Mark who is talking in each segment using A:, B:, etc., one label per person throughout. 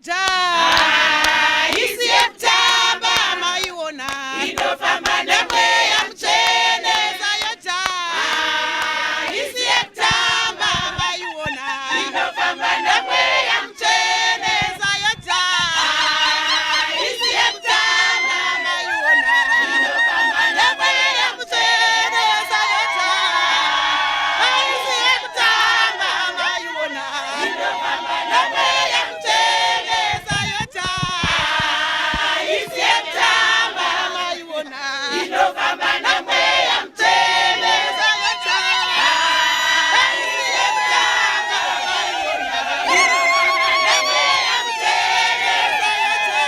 A: ZAOGA haisi yekutamba maiona inofamba nemweya mutsvene ZAOGA haisi yekutamba maiona inofamba nemweya mutsvene ZAOGA haisi yekutamba maiona inofamba nemweya mutsvene ZAOGA haisi yekutamba maiona inofamba nemweya mutsvene ZAOGA haisi yekutamba maiona inofamba nemweya mutsvene ZAOGA haisi yekutamba maiona inofamba nemweya mutsvene ZAOGA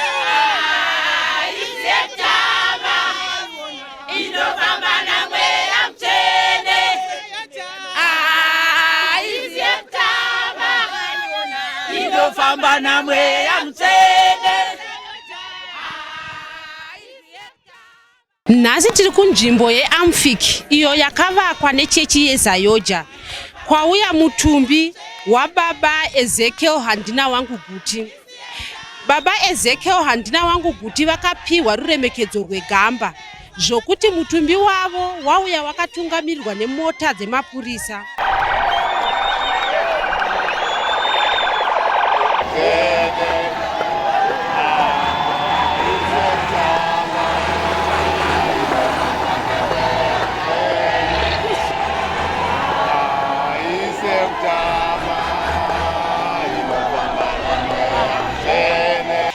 A: haisi yekutamba inofamba namweya mutsvene haisi yekutamba inofamba namweya mutsvene.
B: Nhasi tiri kunzvimbo yeAmfik iyo yakavakwa nechechi yeZAOGA kwauya mutumbi wababa Ezekiel Handina Wangu Guti. Baba Ezekiel Handina Wangu Guti vakapiwa ruremekedzo rwegamba zvokuti mutumbi wavo wauya wakatungamirirwa nemota dzemapurisa.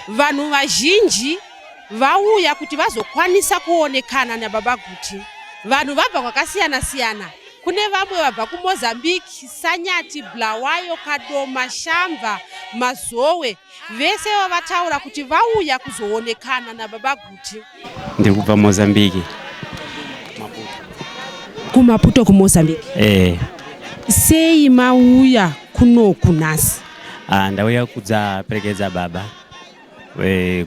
B: Vanhu vazhinji vauya kuti vazokwanisa kuonekana nababa Guti. Vanhu vabva kwakasiyana siyana. Kune vamwe vabva kuMozambique, Sanyati, Bulawayo, Kadoma, Shamva, Mazowe. Vese vavataura kuti vauya kuzoonekana nababa Guti.
C: Ndiri kubva Mozambique.
B: KuMaputo kuMozambique.
C: Eh.
B: Sei mauya kunoku nhasi?
C: Ah, ndauya kudzaperekedza baba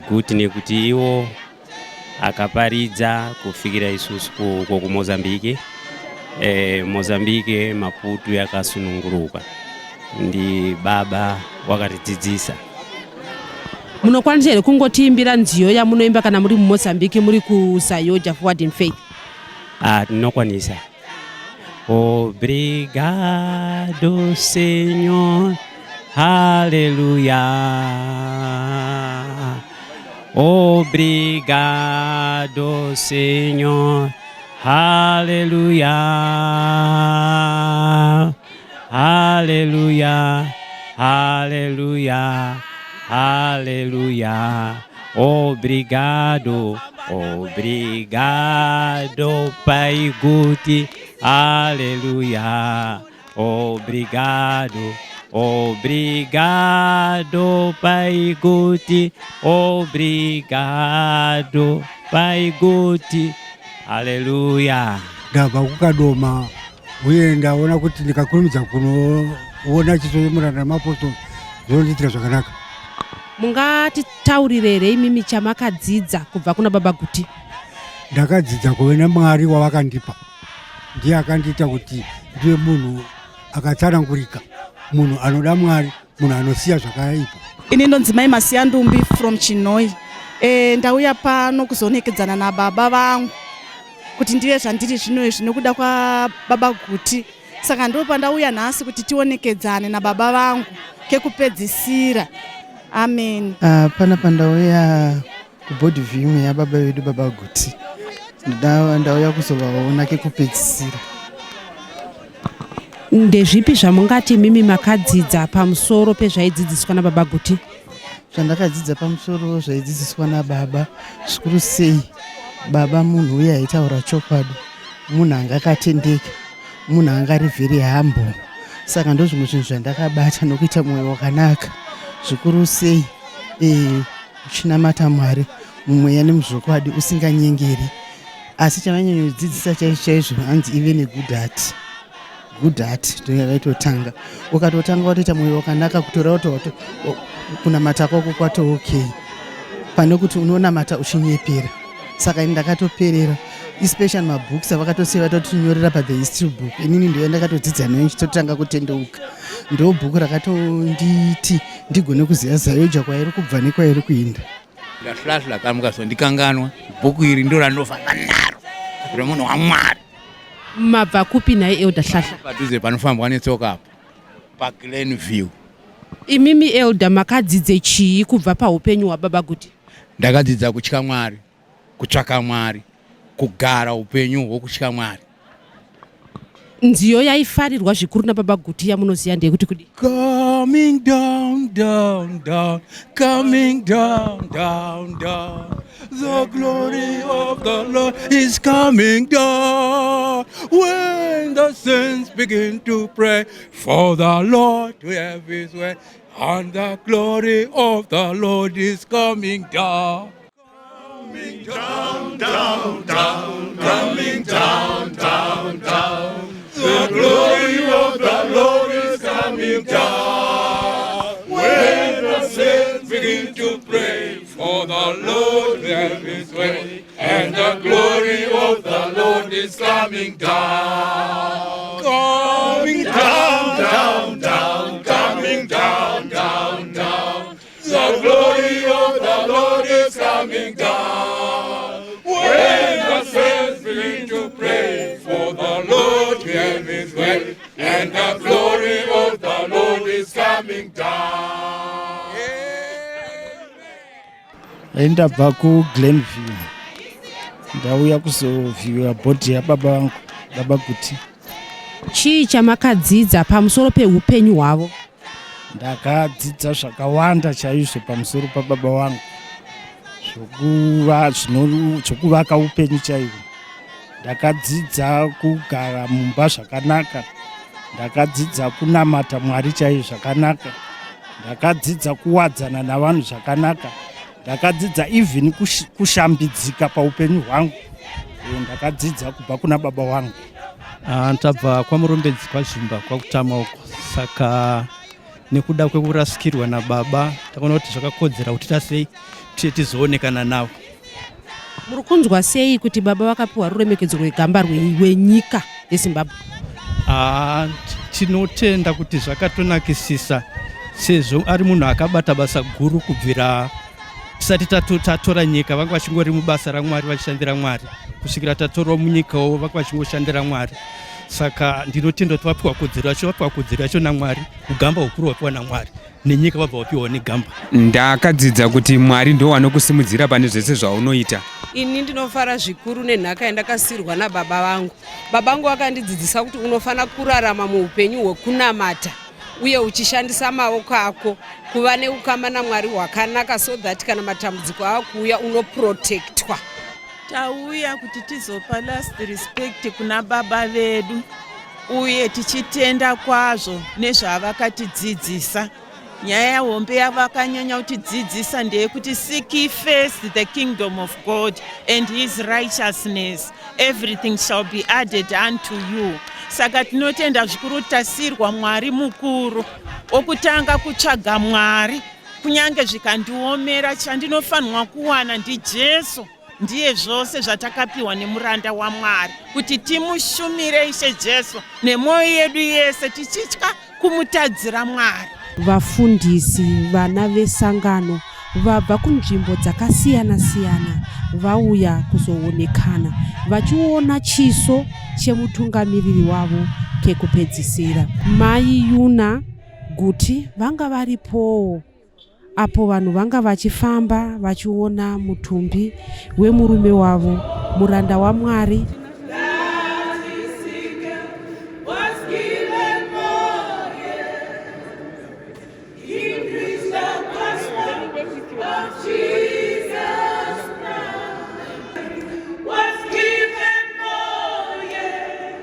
C: Guti nekuti iwo akaparidza kufikira isusu uko kuMozambique. Mozambique Maputo yakasununguruka ndi baba wakatidzidzisa.
B: Munokwanisa here kungotiimbira nziyo yamunoimba kana muri muMozambique muri kuZAOGA Forward in Faith?
C: Ah, tinokwanisa. Obrigado Senhor, haleluya. Obrigado Senhor, haleluya. Haleluya, haleluya, haleluya. Obrigado, obrigado Pai Guti, haleluya. Obrigado, obrigado Pai Guti, obrigado Pai Guti, haleluya.
D: Ndabva kuKadoma uye ndaona kuti ndikakurumidza kunoona chiso chemuranda nemapostori zvinondiitira zvakanaka.
B: Mungatitaurire here imimi chamakadzidza kubva kuna baba Guti?
D: Ndakadzidza kuve naMwari wavakandipa, ndiye akandiita kuti ndive munhu akatsanangurika, munhu anoda Mwari, munhu anosiya zvakaipa.
E: Ini ndonzi Mai Masiyandumbi from Chinhoyi. Ndauya pano kuzoonekedzana nababa vangu kuti ndive zvandiri zvino izvi nekuda kwababa Guti. Saka ndo pandauya nhasi kuti tionekedzane nababa vangu kekupedzisira. Amen.
F: Pana pandauya kubody viewing yababa vedu baba Guti, ndauya kuzovaona kekupedzisira.
B: Ndezvipi zvamungati mimi makadzidza pamusoro pezvaidzidziswa nababa Guti?
F: Zvandakadzidza pamusoro zvaidzidziswa nababa, zvikuru sei baba munhu uye aitaura chokwadi, munhu anga akatendeka, munhu anga ari very humble. Saka ndozvimwe zvinhu zvandakabata nokuita mwoyo wakanaka, zvikuru sei uchinamata Mwari mumweya nemuzvokwadi usinganyengeri. Asi chavanyanyodzidzisa chaizvo chaizvo hanzi ive negood heart. Good heart ndoyavaitotanga. Ukatotanga watoita mwoyo wakanaka kutora kuti kunamata kwako kwato okay, pane kuti unonamata uchinyepera. Saka ini ndakatoperera, especially mabooks avakatosiya vatotinyorera pathe history book. Inini ndoya ndakatodzidza nayo ndichitotanga kutendeuka. Ndo bhuku rakatonditi ndigone kuziva ZAOGA kwairi kubva nekwairi kuinda.
G: Ndahlahla kana mukazondikanganwa, bhuku iri ndo randinofamba naro remunhu waMwari.
B: Mabva kupi nhai, Elder Hlahla?
G: Padhuze panofambwa netsoka apa, paGlen View.
B: Imimi Elder, makadzidze chii kubva paupenyu hwababa Guti?
G: Ndakadzidza kutya Mwari, kutsvaka Mwari, kugara upenyu hwokutya Mwari.
B: Nziyo yaifarirwa zvikuru nababa Guti yamunoziva ndeyekuti kudi?
G: Coming down, down, down, coming down, down, down. The glory of the Lord is coming down. When the saints begin to pray for the Lord to have his way, and the glory of the Lord is coming down. Coming down, down, down, coming down, down, down. The glory of the Lord is coming down. When the saints begin to pray for the Lord to have his way, and the glory of the Lord is coming down. Coming down, down, down, coming down, down, down. The glory of the Lord is coming down. When the saints begin to pray for the Lord to have his way, and the glory of the Lord is coming down.
H: Ndabva kuGlenview, ndauya kuzoviewa body yababa vangu, baba Guti.
B: Chii chamakadzidza pamusoro peupenyu hwavo?
H: Ndakadzidza zvakawanda chaizvo pamusoro pababa vangu, zvokuvaka upenyu chaihwo. Ndakadzidza kugara mumba zvakanaka, ndakadzidza kunamata Mwari chaizvo zvakanaka, ndakadzidza kuwadzana navanhu zvakanaka, ndakadzidza even kushambidzika paupenyu hwangu. Ndakadzidza kubva kuna baba vangu.
I: Tabva kwaMurombedzi, kwaZvimba, kwakutama uko. Saka nekuda kwekurasikirwa nababa, takaona kuti zvakakodzera kuti tasei tiye tizoonekana navo.
B: Muri kunzwa sei kuti baba vakapiwa ruremekedzo rwegamba rwenyika yeZimbabwe?
I: Tinotenda kuti zvakatonakisisa, sezvo ari munhu akabata basa guru kubvira tisati tatora nyika. Vanga vachingori mubasa raMwari, vachishandira Mwari kusvikira tatorwa munyikawo, vanga vachingoshandira Mwari. Saka ndinotenda kuti vapiwa kodzero yacho, vapiwa kodzero yacho naMwari. Ugamba hukuru hwapiwa naMwari, nenyika vabva vapiwawo negamba.
J: Ndakadzidza kuti Mwari ndo vanokusimudzira pane zvese zvaunoita.
K: Ini ndinofara zvikuru nenhaka yandakasiyirwa nababa vangu. Baba vangu vakandidzidzisa kuti unofanira kurarama muupenyu hwekunamata uye uchishandisa maoko ako kuva neukama naMwari hwakanaka, so that kana matambudziko akuuya unoprotectwa.
A: Tauya kuti tizopa last respect kuna baba vedu, uye tichitenda kwazvo nezvavakatidzidzisa. Nyaya hombe yavakanyanya kutidzidzisa ndeyekuti seek ye first the kingdom of God and his righteousness, everything shall be added unto you. Saka tinotenda zvikuru kuti tasiyirwa Mwari mukuru. Okutanga kutsvaga Mwari, kunyange zvikandiomera, chandinofanirwa kuwana ndiJesu. Ndiye zvose zvatakapiwa nemuranda waMwari kuti timushumire Ishe Jesu nemwoyo yedu yese, tichitya kumutadzira Mwari.
B: Vafundisi, vana vesangano vabva kunzvimbo dzakasiyana-siyana vauya kuzoonekana, vachiona chiso chemutungamiriri wavo kekupedzisira. Mai Yuna Guti vanga varipowo apo vanhu vanga vachifamba vachiona mutumbi wemurume wavo, muranda waMwari.
A: Was given more, yeah. He preached the gospel of Jesus Christ. Was given more, yeah.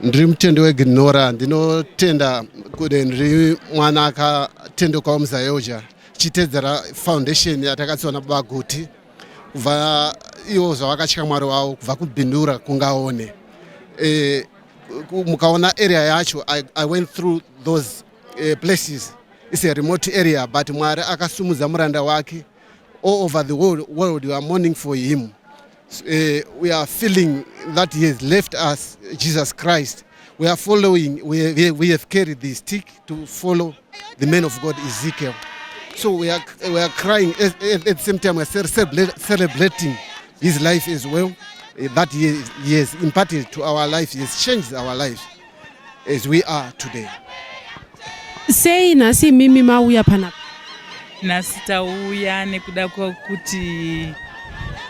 L: Ndiri mutendi weGlen Norah. Ndinotenda kuti ndiri mwana akatendeukawo muZAOGA, chitedzera foundation yatakatsiwa nababa Guti, kubva ivo zvavakatya Mwari wavo kubva kuBindura kungaone. Mukaona area yacho, I went through those places. It's a remote area, but Mwari akasumudza muranda wake. All over the world we are mourning for him. We are feeling that he has left us Jesus Christ. We are following, we have carried the stick to follow the man of God Ezekiel. So we are crying at the same time we are celebrating his life as well, that he has imparted to our life. He has changed our lives as we are today.
B: Sei nhasi mimi mauya panapa?
M: Nhasi tauya nekuda kwekuti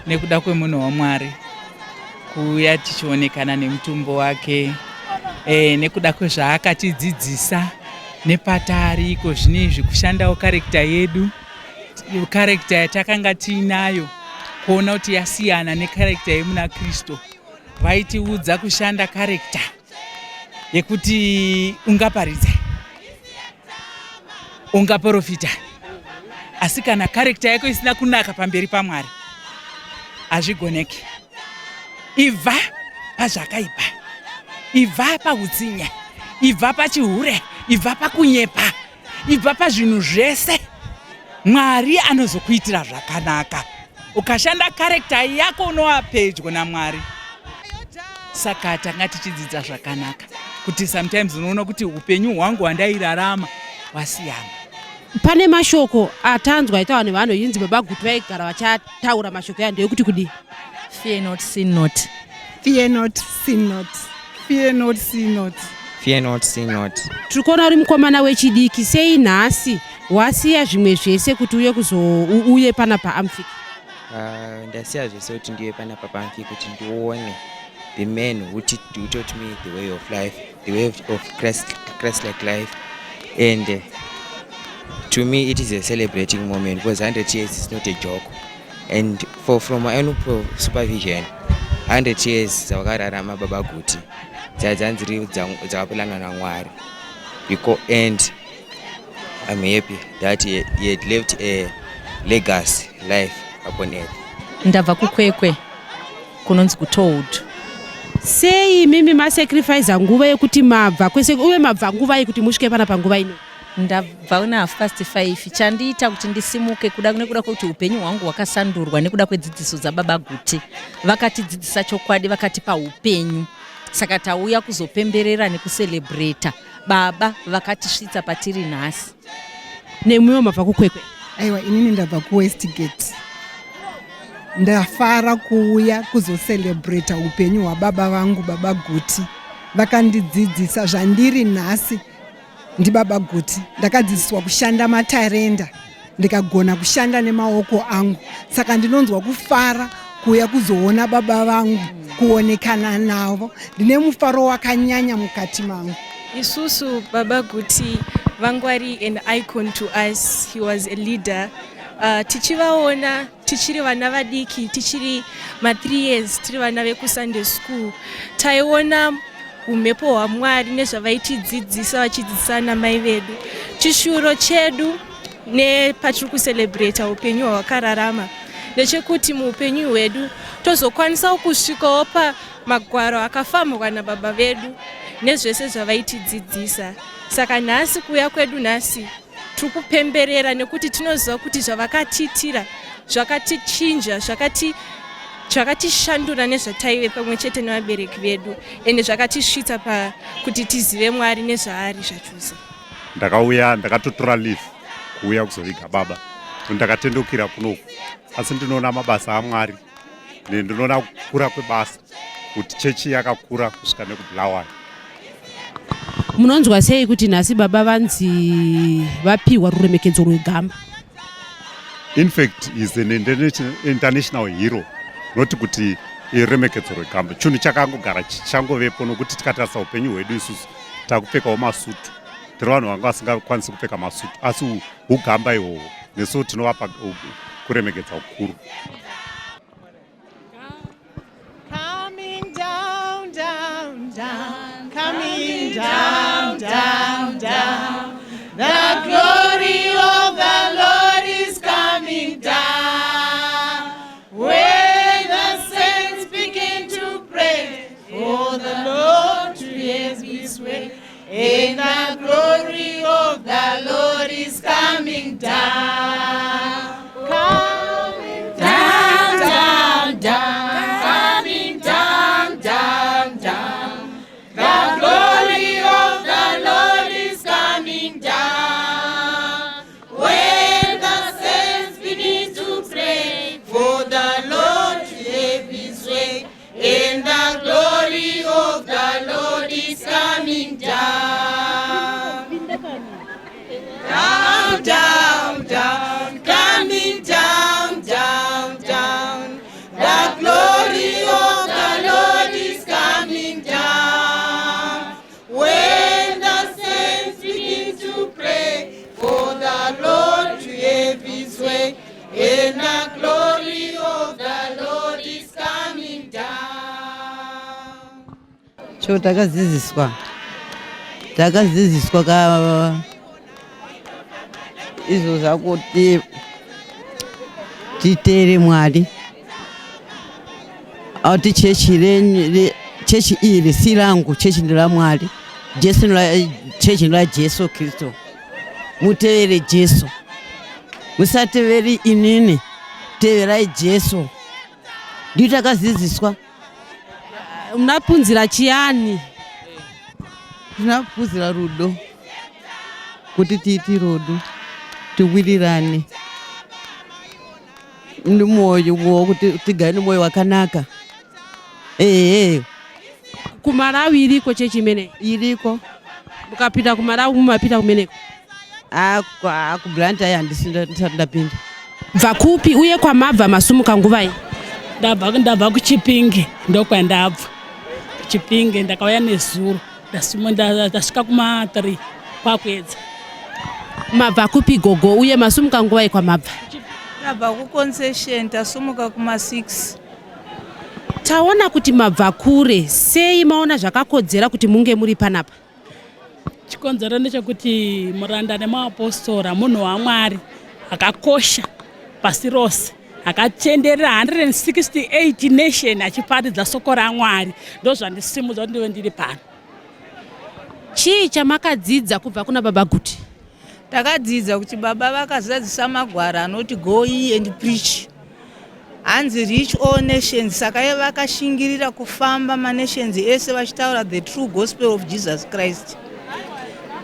M: nekuda kwemunhu waMwari, kuuya tichionekana nemutumbo wake nekuda kwezvaakatidzidzisa nepatari iko zvinezvi, kushandawo character yedu, character yatakanga tiinayo, kuona kuti yasiyana necharacter yemuna Kristu. Vaitiudza kushanda character yekuti ungaparidza, ungaprofita, asi kana character yako isina kunaka pamberi paMwari, hazvigoneki. Ibva pazvakaipa, ibva pautsinye, ibva pachihure, ibva pakunyepa, ibva pazvinhu zvese. Mwari anozokuitira zvakanaka. Ukashanda character yako, unova pedyo naMwari. Saka tanga tichidzidza zvakanaka kuti sometimes unoona kuti upenyu hwangu hwandairarama hwasiyana.
B: Pane mashoko atanzwa aitaura nevanhu, inzi Baba Guti vaigara vachataura mashoko aya, ndeyekuti kudii?
N: Fear not, sin not.
O: Fear not, sin not. Fear not, sin not.
J: Fear not, sin not.
B: Tiri kuona uri mukomana wechidiki. Sei nhasi wasiya zvimwe zvese kuti uye kuzo uye panapa AMFIC?
J: Ndasiya zvese kuti ndive panapa paAMFIC kuti ndione the man who taught me the way of life, the way of Christ-like life. And to me it is a celebrating moment because 100 years is not a joke. And from my own supervision, 100 years dzavakararama Baba Guti dzadzanziri dzakaplanwa naMwari. And I'm happy that he had left a legacy life upon earth.
N: Ndabva kuKwekwe, kunonzi kuTold.
B: Sei mimi masacrifica nguva yekuti mabva kwese, uye mabva nguva yekuti musvike panapa nguva ino?
N: Ndabva na 5:30. Chandiita kuti ndisimuke kuda nekuda kwekuti upenyu hwangu hwakasandurwa nekuda kwedzidziso dzababa Guti. Vakatidzidzisa chokwadi, vakatipa upenyu. Saka tauya kuzopemberera nekucelebrata baba vakatisvitsa patiri nhasi.
B: Nemiwo mabva kuKwekwe?
O: Aiwa, inini ndabva kuWestgate. Ndafara kuuya kuzocelebrata upenyu hwababa vangu, Baba Guti. Vakandidzidzisa zvandiri nhasi ndibaba Guti. Ndakadzidziswa kushanda matarenda, ndikagona kushanda nemaoko angu. Saka ndinonzwa kufara kuuya kuzoona baba vangu, kuonekana navo. Ndine mufaro wakanyanya mukati mangu.
P: Isusu Baba Guti vangwari an icon to us. He was a leader. Tichivaona tichiri vana vadiki, tichiri ma3 years, tiri vana vekuSunday school, taiona umhepo hwaMwari nezvavaitidzidzisa, vachidzidzisa namai vedu. Chishuro chedu nepatiri kucelebrata upenyu hwavakararama ndechekuti muupenyu hwedu tozokwanisawo kusvikawo pamagwaro akafambwa nababa vedu nezvese zvavaitidzidzisa. Saka nhasi, kuuya kwedu nhasi, tiri kupemberera nekuti tinoziva kuti zvavakatiitira zvakatichinja, zvakatishandura nezvataive pamwe chete nevabereki vedu, ende zvakatisvitsa pakuti tizive Mwari nezvaari zvachose.
Q: Ndakauya, ndakatotora leave kuuya kuzoviga baba. Ndakatendukira kunoku, asi ndinoona mabasa aMwari, ndinoona kukura kwebasa, kuti chechi yakakura kusvika nekuBulawayo.
B: Munonzwa sei kuti nhasi baba vanzi vapiwa ruremekedzo rwegamba?
Q: In fact, is an international hero, noti kuti iremekedzo rwegamba chinhu chakangogara chichangovepo, nokuti tikatarisa upenyu hwedu isusu takupfekawo masutu, tiri vanhu vanga vasingakwanisi kupfeka masutu, asi ugamba ihwohwo nesu tinovapa kuremekedza kukuru.
A: Coming down, down, down, coming down, down, down. The glory of the Lord is coming down. When the saints begin to pray for the Lord to hear his way, and the glory of the Lord is coming down. Coming down.
R: Cho takadzidziswa takadzidziswa ka izvo zvakuti titeere Mwari ati chechi renyu chechi iri si rangu chechi nderaMwari Jesu chechi ndera Jesu Kristu mutevere Jesu musateveri inini teverai Jesu ndiyo takadzidziswa
B: Munapunzira chiyani?
R: Tinapunzira rudo kuti tiiti rudo tiwirirane nemwoyo wokuti tigare nemwoyo wakanaka ehe
B: kumalawi iriko chechi imeneyi
R: iriko
B: mukapita kumalawi mumapita kumeneko
R: kuBlantyre handisi ndisati ndapinda
B: bva kupi uye kwamabva masumuka nguvai
S: ndabva ndabva kuchipinge ndokwandabva kuchipinge ndakauya nezuro ndasvika kuma 3 kwakuedza
B: mabva kupi gogo uye masumuka nguvai kwamabva
T: tabva kuconcession tasumuka kuma 6
B: taona kuti mabva kure sei maona zvakakodzera kuti munge muri panapa
S: Chikonzero ndechekuti muranda nemuapostora munhu waMwari akakosha pasi rose akatenderera 168 nation achiparidza soko raMwari ndozvandisimudza kuti ndive ndiri pano.
B: Chii chamakadzidza kubva kuna Baba Guti?
T: Takadzidza kuti baba vakazadzisa magwaro anoti go ye and preach hanzi reach all nations saka iye vakashingirira kufamba manations ese vachitaura the true gospel of jesus christ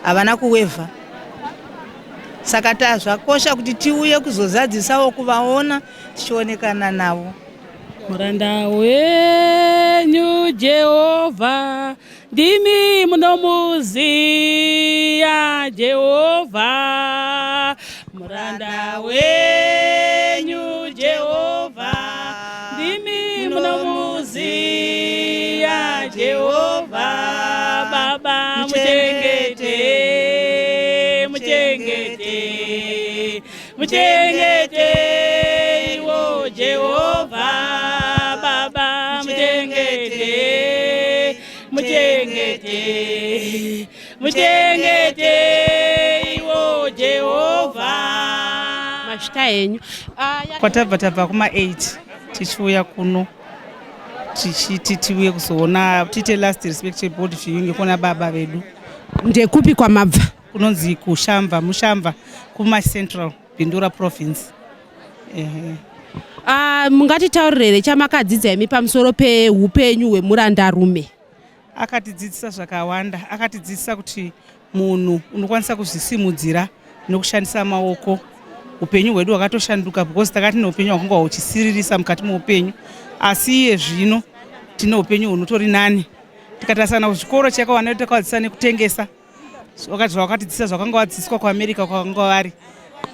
T: havana kuwevha saka tazvakosha kuti tiuye kuzozadzisawo kuvaona tichionekana navo
S: Muranda wenyu Jehovha, ndimi munomuziya Jehovha. Muranda wenyu Jehovha, ndimi munomuziya Jehovha. Baba muchengete, muchengete. Muchengete iwo Jehovha Baba muchengete muchengete muchengete iwo Jehovha
B: Mazvita henyu.
M: Kwatabva tabva kuma 8 tichiuya kuno tichiti tiuye kuzoona tiite last respect board viewing kuona baba vedu.
B: Ndekupi kwamabva?
M: Kunonzi kuShamva, muShamva kuMash Central, Bindura Province. Ehe.
B: Ah, mungatitaurire here chamakadzidza imi pamusoro peupenyu hwemurandarume?
M: Akatidzidzisa zvakawanda. Akatidzidzisa kuti munhu unokwanisa kuzvisimudzira nokushandisa maoko. Upenyu hwedu hwakatoshanduka because takati neupenyu hwakanga huchisiririsa mukati meupenyu, asi iye zvino tine upenyu hunotori nani. Tikatarisa kana kuzvikoro chaiko vana vedu takavadzidzisa nekutengesa. Zvavakatidzidzisa zvakanga vadzidziswa kuAmerica kwavanga vari.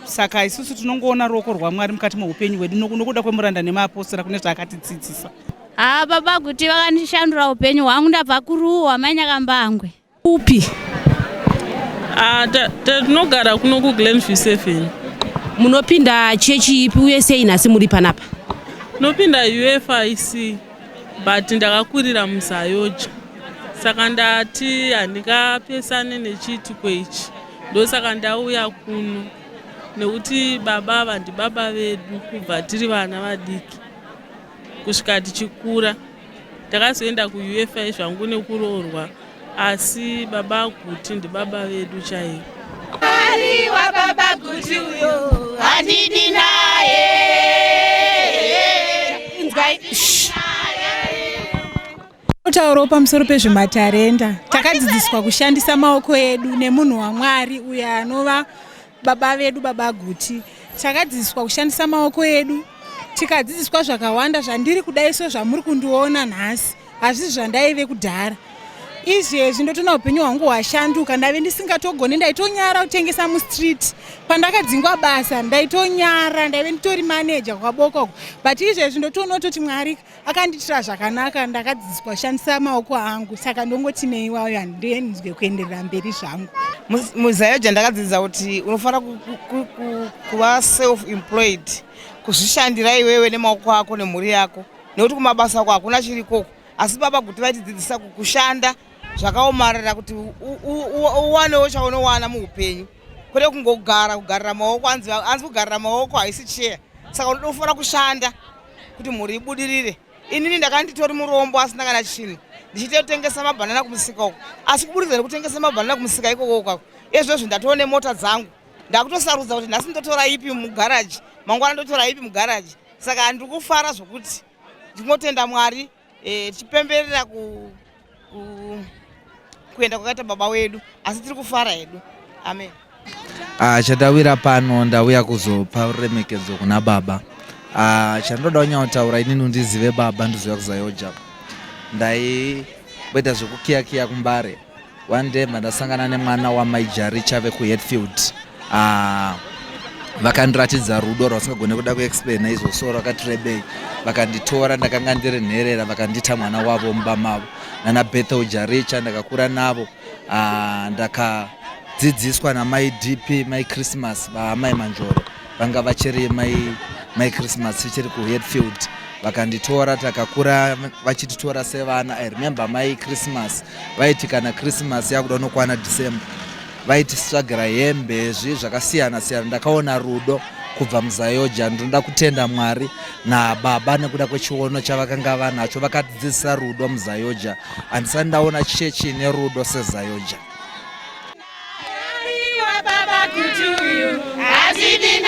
M: Saka isusu tinongoona ruoko rwaMwari mukati meupenyu hwedu nokuda kwemuranda nemaapostora kune zvaakatidzidzisa.
U: Haa baba Guti vakandishandura upenyu hwangu ndabva kuruwa mai Nyakambangwe.
B: Upi?
V: Ah, tinogara kuno kuGlenview 7.
B: Munopinda chechi ipi uye sei nhasi muri panapa?
V: Tinopinda UFIC but ndakakurira muZayoja saka ndati handingapesane nechiitiko ichi ndosaka ndauya kuno nekuti baba ava ndibaba vedu kubva tiri vana vadiki kusvika tichikura takazoenda kuUFI zvangu nekuroorwa asi baba Guti ndibaba vedu chaivo.
W: Mwari wababa Guti uyo handidi naye.
B: Inzwai.
X: Taurawo pamusoro pezvematarenda takadzidziswa kushandisa maoko edu nemunhu waMwari uyo anova baba vedu baba Guti. Takadzidziswa kushandisa maoko edu tikadzidziswa zvakawanda zvandiri kudai so zvamuri kundiona nhasi hazvisi zvandaive kudhara izvezvi ndotoona upenyu hwangu hwashanduka ndave ndisingatogoni ndaitonyara kutengesa mustreet pandakadzingwa basa ndaitonyara ndaive nditori maneja kwabokoko but izvezvi ndotoona kutoti mwari akandiitira zvakanaka ndakadzidziswa kushandisa maoko angu saka ndongoti neiwayo handinzwe kuenderera mberi zvangu
Y: Muzayoja ndakadzidza kuti unofanira kuva self employed kuzvishandira iwewe nemaoko ako nemhuri yako nekuti kumabasa ako hakuna chirikoko. Asi baba Guti vaitidzidzisa kushanda zvakaomarara kuti uwanewo chaunowana muupenyu, kwete kungogara kugarira maoko. Anzi kugarira maoko haisi cheya, saka unofanira kushanda kuti mhuri ibudirire. Inini ndakanditori murombo asina kana chinhu, ndichitotengesa mabhanana kumusika uko, asi kuburikidza nekutengesa mabhanana kumusika ikoko ukako, ezvozvi ndatoo nemota dzangu. Ndakutosarudza kuti nhasi ndotora ipi mugaraji, mangwana ndotora ipi mugaraji. Saka ndiri kufara zvokuti ndinotenda Mwari, tichipemberera kuenda kwakaita baba wedu, asi tiri kufara hedu. Amen.
C: Chandawira pano, ndauya kuzopa ruremekedzo kuna baba. Chandinoda kunyanya inini, undizive baba, ndiziva kuZAOGA. Ndaimboita zvekukiyakiya kuMbare. One day mandasangana nemwana wamai Jaricha vekuHatfield. Vakandiratidza rudo rwasingagone kuda kuexplaina izvo, so rwakati rebei. Vakanditora, ndakanga ndiri nherera, vakandiita mwana wavo mumba mavo nana Bethel Jaricha. Ndakakura navo. Ndakadzidziswa namai DP, mai Christmas, vaamai Manjoro vanga vachiri mai Christmas tichiri kuHatfield. Vakanditora, takakura vachititora sevana. I remember mai Christmas vaiti kana Christmas yakuda unokwana December, vaititsvagira hembe, zvii zvakasiyana siyana. Ndakaona rudo kubva muZAOGA. Ndinoda kutenda Mwari nababa nekuda kwechiono chavakanga vanacho. Vakatidzidzisa rudo muZAOGA. Handisati ndaona chechi ine rudo seZAOGA.
W: Baba Guti uyu hatidi.